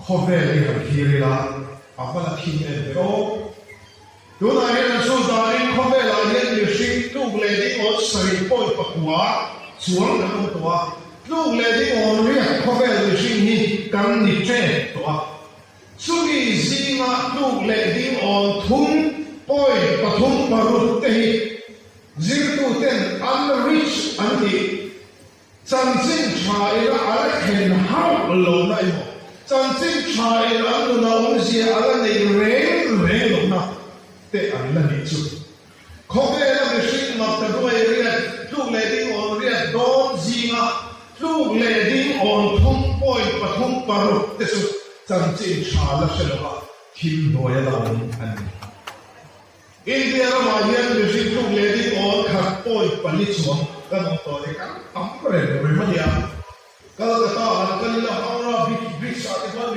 Khawvel hi han thlir ila, a va la thim em ve aw. Tunah hian an chhun danin khawvelah hian mihring tluk leh ding awn sarih pawi pakua chuang kan awm tawh a, tluk leh ding awn riat khawvel mihring hi kan ni ṭep tawh a. Chumi zinga tluk leh ding awn thum pawi pathum paruk te hi zirtuten unreached an tih. Chanchin tha ila a la thlen hauh lohna emaw, chanchin tha ila an nuna awmzia a la nei reng reng lohna te an la nih chu. Khawvela mihring mak ta duai riat tluk leh ding awn riat dawn zinga tluk leh ding awn thum point pathum paruk te chu chanchin tha la hre lova thim hnuaia la awm an ni. India ramah hian mihring tluk leh ding awn khat point pali chuang kan awm tawh e kan tam reng reng a nia. Kolkata an kal ila Howrah Bridge ah te khuan.